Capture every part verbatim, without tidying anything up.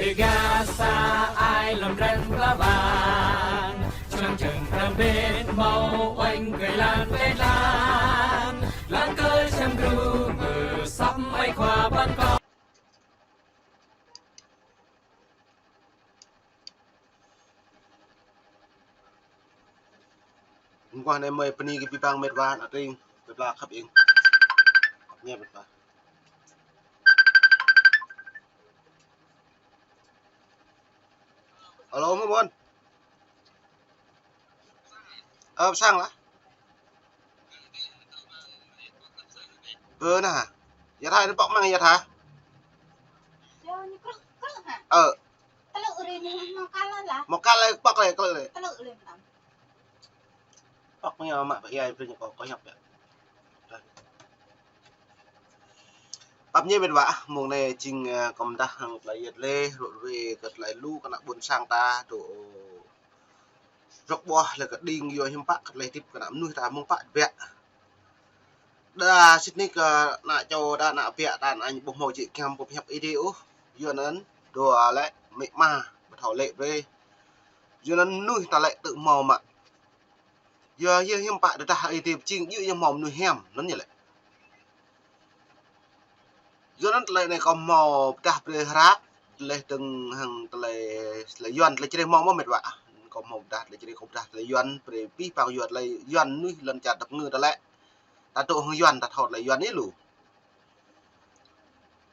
Gah sa ai lŏm ren pla ƀang, čơlăng čơng pram ƀĕt hmâo uêñ kơi lan ƀĕ lan, lăng kơ čăm gru mơ săp ai khua ƀăn kơ. Hôm qua anai mơi bơni kơ abih bang met wa, ană tring, met wa khăp ing. Khăp ñe met wa. Alo, mơ̆ ƀôn? Ơ, pơ sang lah. Ơ, nah. Yă tha, anai pŏk mơ̆ng yă tha. Ơ. Hmâo kăl lĕ, pŏk lĕ, klơ lĕ. Pŏk mơ̆ng yă mă pă ia brơi ñu kơ, kơ hiăp yă. Pap ñe met wa, mông anai jing, ơ, kơ mdah hăng tơlơi yet lê, rŭ ruê kơ tơlơi lu kơ ană ƀôn sang ta, tŭ rŏk ƀuah lĕ kơ đing yua hiư̆m pă kơ tơlơi hơdip kơ ană mơnuih ta mơ̆ng pă tơbiă. Đa sĭt nik kơ ană čô, đa ană biă, đa ană ñu ƀu hmâo jĕ giăm pơhiăp Ơi Adai ôh. Yua anŭn, dua lĕ, amĭ ama, ƀu thâo lĕ brơi. Yua anŭn mơnuih ta lĕ tŭ hmâo mă. Yua, yua hiư̆m pă tơdah Ơi Adai pơjing djơ̆ yua hmâo mơnuih hiam, anŭn ñu lĕ. Yua anŭn tơlơi anai kâo hmâo pơdah brơi hră, tơlơi dơ̆ng hăng tơlơi, tơlơi Yuan, tơlơi Jrai hmâo mơ̆ met wa. Kâo hmâo pơdah tơlơi Jrai, kâo pơdah tơlơi Yuan, brơi abih bang Yuan, tơlơi Yuan mơnuih lŏn čar dăp ngư ta lĕ. Ta dŏ hăng Yuan, ta thâo tơlơi Yuan ih lu.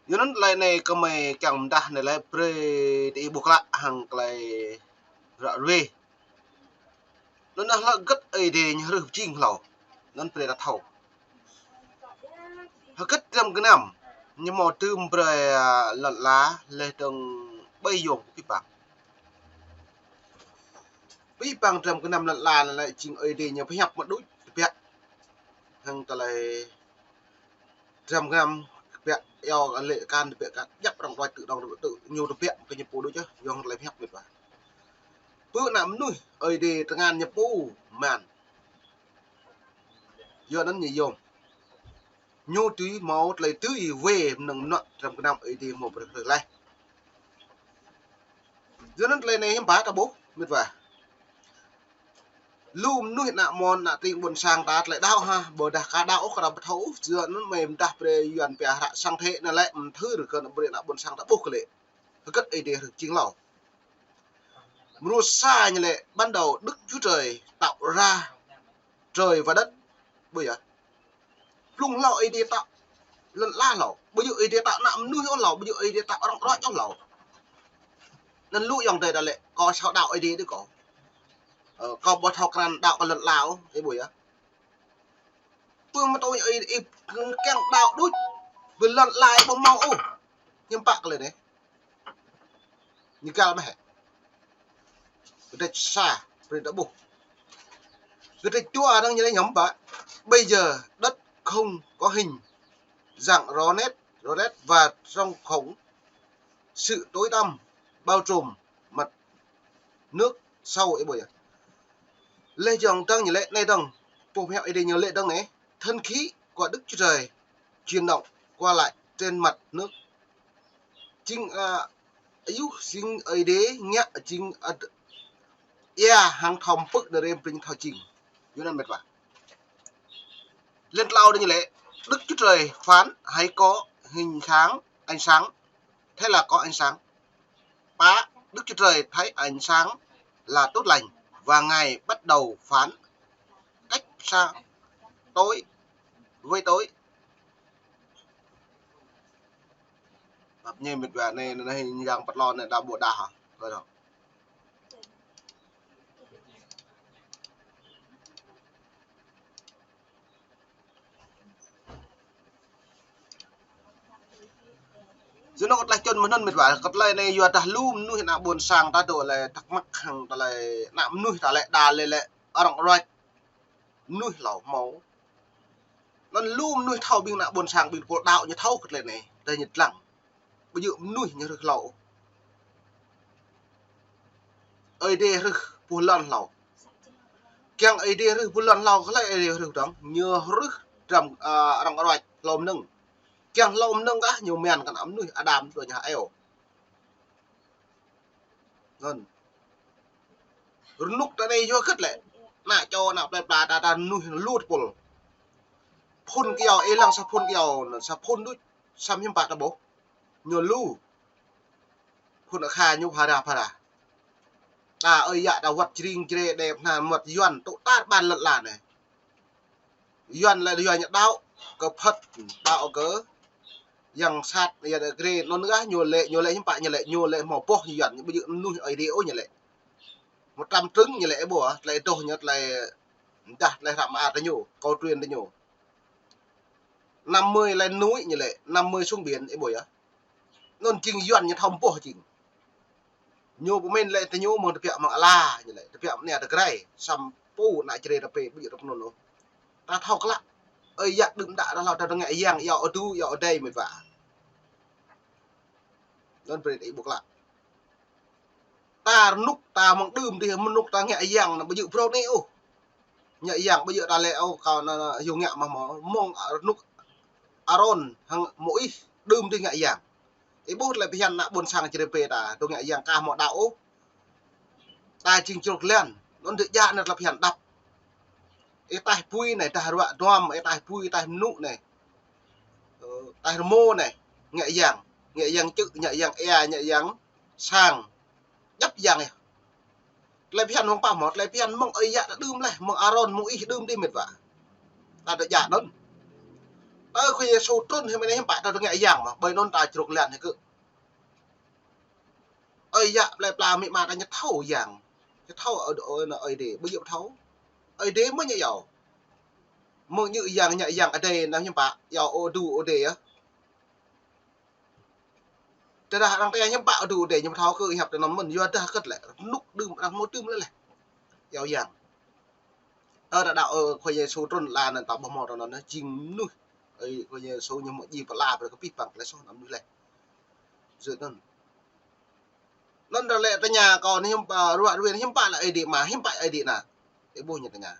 Yua anŭn tơlơi anai kơmơi kiăng pơdah anai lĕ brơi tơ ih ƀuh klă hăng tơlơi ră ruê. Anŭn anai hơget Ơi Adai ñu hrih pơjing hlâo. Anŭn brơi ta thâo. Hơget dram gơnam ñu hmâo dưm brơi, a, lŏn ala leh dơ̆ng ƀơi yôm kơ abih bang. Abih bang dram gơnam lŏn ala anai lĕ jing Ơi Adai ñu pơhiăp mă đôč tơbiă. Hăng tơlơi dram gơnam tơbiă, iâu lĕ kan tơbiă, kan djăp arăng ruăč tŭ dong tŭ ñu tơbiă kơ ñu pô đôč yơh, yua hăng tơlơi pơhiăp met wa. Pơ ană mơnuih Ơi Adai tơngan ñu pô man. Yua anŭn ñu yôm. Ñu tui hmâo tơlơi tui wê mơnơ̆ng mơnuă dram gơnam Ơi Adai hmâo brơi hrih laih. Yua anŭn tơlơi anai hiư̆m pă ta ƀuh met wa. Lu mơnuih ană mơnuih, ană tring ƀôn sang ta tơlơi đaŏ hă, ƀôdah ka đaŏ ôh, ka đaŏ ƀu thâo ôh, yua anŭn mơi pơdah brơi Yuan pia hră sang thế anai lĕ mơthưr kơ ană brơi ană ƀôn sang ta ƀuh kơ lĕ. Hơget Ơi Adai hrih pơjing hlâo. Mrô sa ñu lĕ ban đầu Đức Chúa Trời tạo ra trời và đất. Ƀu djơ̆. Blung hlâo Ơi Adai tŏ lŏn ala hlâo. Ƀu djơ̆ Ơi Adai tŏ ană mơnuih ôh hlâo. Ƀu djơ̆ Ơi Adai tŏ arăng ruăč ôh hlâo. Anŭn lu ayŏng adơi ta lĕ, kâo soh đaŏ Ơi Adai đôč kâo. Ơ, kâo ƀu thâo krăn đaŏ kơ lŏn ala ôh, ih ƀuh yơh. Pơ mơtô ih, ih kiăng đaŏ đôč, ƀơi lŏn ala ih ƀu hmâo ôh. Hiư̆m pă kơ lĕ anai. Ñu găl mơ̆ hĕ. Kơdrêč sa, brơi ta ƀuh. Kơdrêč dua dơ̆ng ñu lĕ hiư̆m pă. Bây giờ đất không có hình dạng rõ nét, rõ nét và trong không sự tối tăm bao trùm mặt nước sâu, ih ƀuh yơh. Leh dơ̆ng dơ̆ng ñu lĕ anai dơ̆ng. Pô pơhiăp Ơi Adai ñu lĕ dơ̆ng anai. Thần khí của Đức Chúa Trời chuyển động qua lại trên mặt nước. Jing, a, ayuh jing Ơi Adai ngă jing, a, ia hăng thâo pơ̆k đa rem pring thâo jing. Yua anŭn met wa. Lĕ tlâo dơ̆ng ñu lĕ, Đức Chúa Trời phán hãy có hình sáng, ánh sáng. Thế là có ánh sáng. Pă, Đức Chúa Trời thấy ánh sáng là tốt lành và Ngài bắt đầu phán cách sáng tối với tối. Pap ñe met wa anai, anai yang pơtlon anai đa ƀu đa hă. Kơ dong. Yua anŭn kơ tơlơi čun mơ̆ng anŭn met wa, kơ tơlơi anai yua dah lu mơnuih ană ƀôn sang ta dŏ lĕ thắc mắc hăng tơlơi ană mơnuih ta lĕ đa lĕ lĕ arăng ruăč mơnuih hlâo hmâo. Anŭn lu mơnuih thâo ƀing ană ƀôn sang ƀing pô đaŏ ñu thâo kơ tơlơi anai, tơlơi ñu lăng. Ƀu djơ̆ mơnuih ñu hrih hlâo. Ơi Adai hrih pô lŏn hlâo. Kiăng Ơi Adai hrih pô lŏn hlâo, kơ hlơi Ơi Adai hrih dơ̆ng, ñu hrih dram, a, arăng ruăč hlâo mơnơ̆ng. Kiăng hlâo mơnơ̆ng kah ñu mơ̆n kơ ană mơnuih Adam tui ñu hă eo. Anŭn. Rơnŭk ta anai yua hơget lĕ. Ană čô ană plơi pla ta, ta mơnuih lu tơpul. Phŭn kơyâo, ih lăng sa phŭn kơyâo, sa phŭn đôč, samơ̆ hiư̆m pă ta ƀuh. Ñu lu. Phŭn akha ñu phara phara. Ta ơi yă ta wăt jring jre đe phna mơ̆t Yuan tŭ tar ƀan lŏn ala anai. Yuan lĕ Yuan ñu đaŏ kơ Phật, đaŏ kơ yang sat, yang đe gre, anŭn gah ñu lĕ, ñu lĕ hiư̆m pă ñu lĕ, ñu lĕ hmâo boh ñu Yuan, ñu ƀu djơ̆ mơnuih Ơi Adai ôh ñu lĕ. Một trăm trứng ñu lĕ ƀuh, tơlơi adoh ñu, tơlơi mơdah, tơlơi hră mơar ta ñu, câu truyền ta ñu. Năm mươi lên núi ñu lĕ, năm mươi xuống biển, ih ƀuh yơh. Anŭn jing Yuan ñu thâo boh jing. Ñu pơmĭn lĕ tơ ñu mơ̆ng tơbiă mơ̆ng ala, ñu lĕ tơbiă mơ̆ng anai tơ grai, samơ̆ pô ană čre ta pê, ƀu djơ̆ ta pơnŭn ôh. Ta thâo klă. Ơi yă đưm đă ta hlâo ta ngă yang, yua adu, yua adai mĕt wa. Anŭn brơi ih ƀuh klă. Ta rơnŭk ta mơ̆ng đưm dih, mơnŭk ta ngă yang, anŭn ƀu djơ̆ phrâo anai ôh. Ngă yang ƀu djơ̆ ta lĕ ôh, kâo anŭn, anŭn, hiu ngă mah mơ̆. Mơ̆ng rơnŭk Arôn hăng Môis đưm dih ngă yang. Ih ƀuh tơlơi phiăn ană ƀôn sang čre pê ta, tơ ngă yang kah hmâo đaŏ ôh. Ta jing čruk lan, anŭn djơ̆ djă anŭn tơlơi phiăn đăp. Ih taih bui anai, taih ruă duăm, ih taih bui, taih mơnŭ anai. Ơ, taih rơmô anai, ngă yang, ngă yang čư̆, ngă yang ea, ngă yang sang. Djăp yang yơh. Tơlơi phiăn mơ̆ng pă hmâo, tơlơi phiăn mơ̆ng ơi yă ta đưm laih, mơ̆ng Arôn, Môis đưm dih mĕt wa. Ta djơ̆ djă anŭn. Tơ Khua Yêsu trŭn hĭ mơ̆n anai hiư̆m pă ta ngă yang mơ̆, ƀơi anŭn ta čruk lan hĭ kơ. Ơi yă plơi pla amĭ ama ta ñu thâo yang. Ñu thâo Ơi, Ơi, Ơi Adai, ƀu djơ̆ thâo. Ơi Adai mơ̆ ñu yua. Mơ̆ng ñu yang, ñu yang Adai anŭn hiư̆m pă, yua adu adai yơh. Tơdah arăng tơña hiư̆m pă adu adai ñu ƀu thâo kơ ih hiăp tơ anŭn mơ̆n, yua dah hơget lĕ, rơnŭk đưm arăng hmâo đưm lĕ leh. Yua yang. Ơ, ta đaŏ, ơ, Khua Yêsu trŭn ala anŭn ta ƀuh hmâo tơ anŭn, jing mơnuih. Ơ, Khua Yêsu ñu hmâo djai pơala brơi kơ abih bang tơlơi soh ană mơnuih leh. Yua anŭn. Anŭn ta lĕ tơña kâo anai hiư̆m pă, ruă ruê anai hiư̆m pă lĕ Ơi Adai Ama, hiư̆m pă Ơi Adai Ană. Ih ƀuh ñu tơña.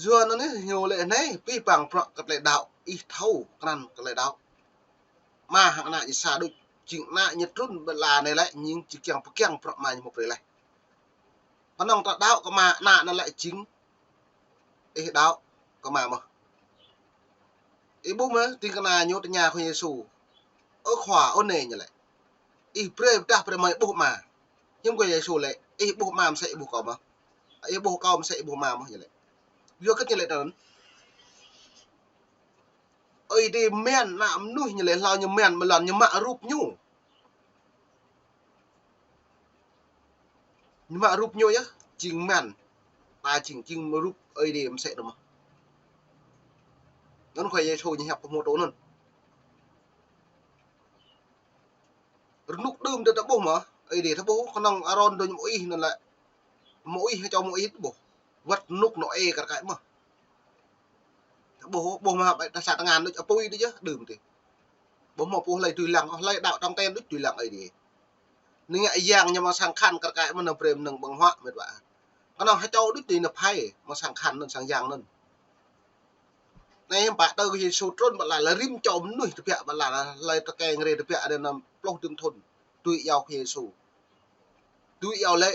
Yua anŭn ñu lĕ anai, abih bang bruă kơ tơlơi đaŏ, ih thâo krăn kơ tơlơi đaŏ. Ama hăng Ană ñu sa đôč, jing Ană ñu trŭn ƀơi ala anai lĕ, ñu jing kiăng pơkiăng bruă Ama ñu hmâo brơi leh. Kơnơ̆ng ta đaŏ kơ Ama, Ană anŭn lĕ jing ih đaŏ kơ Ama mơ̆n. Ih ƀuh mơ̆, ding kơna ñu tơña Khua Yêsu. Ơ Khua, ơ anai ñu lĕ. Ih brơi pơdah brơi mơi ƀuh Ama. Hiư̆m Khua Yêsu lĕ, ih ƀuh Ama mơsĕ ih ƀuh kâo mơ̆n. Ih ƀuh kâo mơsĕ ih ƀuh Ama mơ̆n ñu lĕ. Yua hơget ñu lĕ tơ anŭn. Ơi Adai mơ̆n, ană mơnuih ñu lĕ hlâo ñu mơ̆n, mơ̆ lŏn ñu mă rup ñu. Ñu mă rup ñu yơh, jing mơ̆n. Ta jing, jing rup Ơi Adai mơsĕ anŭn mơ̆n. Anŭn Khua Yêsu ñu hiăp pơhmutu anŭn. Rơnŭk đưm ta ƀuh mơ̆, Ơi Adai ta ƀuh, kơnơ̆ng Arôn dŏ ñu Môis anŭn lĕ. Môis, čô Môis ta ƀuh. Wăt rơnŭk Nôê kar kaĭ mơ̆n. Ta ƀuh, ƀuh mơ̆ ƀai ta sa tơngan đôč apui đôč yơh, đưm dih. Ƀuh mơ̆ pô hlơi tui lăng, hlơi đaŏ tong ten đôč tui lăng Ơi Adai. Anai ngă yang ñu mơ̆ng sang khăn kar kaĭ mơ̆n anŭn brơi mơnơ̆ng ƀơ̆ng huă mĕt wa. Kơnơ̆ng hơčâo đôč tui anŭn phai, mơ̆ng sang khăn anŭn sang yang anŭn. Anai hiư̆m pă tơ Khua Yêsu trŭn ƀơi ala lĕ rĭm čô mơnuih tơbiă ƀơi ala, hlơi tơkeng rai tơbiă đe năm pluh đưm thŭn. Tui iâu Khua Yêsu. Tui iâu lĕ.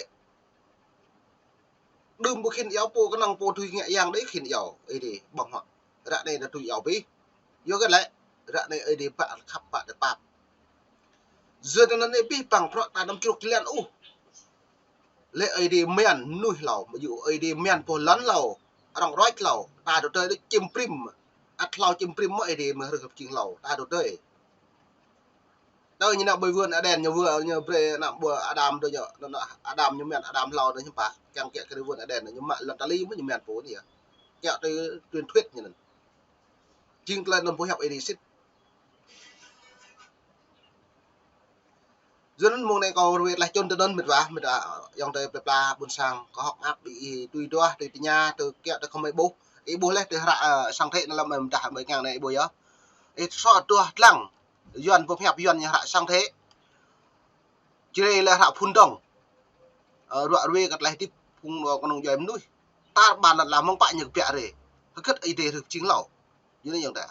Đưm ƀu khĭn iâu pô kơnơ̆ng pô tui ngă yang đôč khĭn iâu. Ơi Adai ƀơ̆ng huă. Ră anai ta tui iâu abih. Yua hơget lĕ. Ră anai Ơi Adai pă khăp pă tơpap. Yua anŭn anai abih bang bruă ta anăm čruk jơlan ôh. Lĕ Ơi Adai mơ̆n mơnuih hlâo, mơ̆ yua Ơi Adai mơ̆n boh lŏn hlâo, arăng ruăč hlâo, ta tơdơi đôč čim prim, ăt hlâo čim prim mơ̆ Ơi Adai mơ̆ hrih hơp jing hlâo, ta tơdơi. Tơ ñu nao ƀơi vườn Êđen, ñu wơ̆t, ñu brơi ană ƀuôn Adam tơ ñu, ană Adam ñu mơ̆n, Adam hlâo tơ ñu pă, kiăng kiaŏ kơ vườn Êđen, ñu mă lŏn tơlơi mơ̆ ñu mơ̆n pô anai yơh. Kiaŏ tơ truyền thuyết ñu anŭn. Jing tơlơi anŭn boh hiăp Ơi Adai sĭt. Yua anŭn mông anai kâo ruai tơlơi čun tơ anŭn mĕt wa, mĕt wa, ayŏng adơi plơi pla ƀôn sang, kâo hơ̆k mơak ƀing ih tui duah, tui tơña, tui kiaŏ, tui kơmơi ƀuh. Ih ƀuh laih tui hră, ơ, sang Thế anŭn lăm mơdah ƀơi ngang anai ih ƀuh yơh. Ih soh duah lăng, Yuan boh hiăp Yuan ñu hră sang Thế. Jrai lĕ hră phŭn dŏng. Ơ, ruă ruai kơ tơlơi hơdip phung, ơ, kơnung djuai mơnuih. Tar ƀan lŏn ala mơ̆ng pă ñu kơbiă rai. Hơget Ơi Adai hrih jing hlâo. Yua anai ayŏng adơi.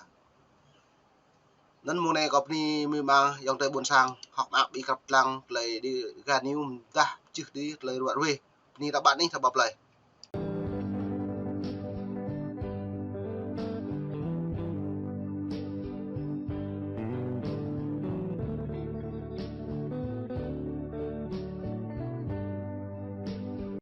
Anŭn mông anai kâo bơni mơ̆ng ayŏng adơi ƀôn sang hơ̆k mơak ƀing krăp lăng tơlơi đi gah ñu mơdah čih đi tơlơi ruă ruê. Bơni ta ƀă anih ta ƀă plơi.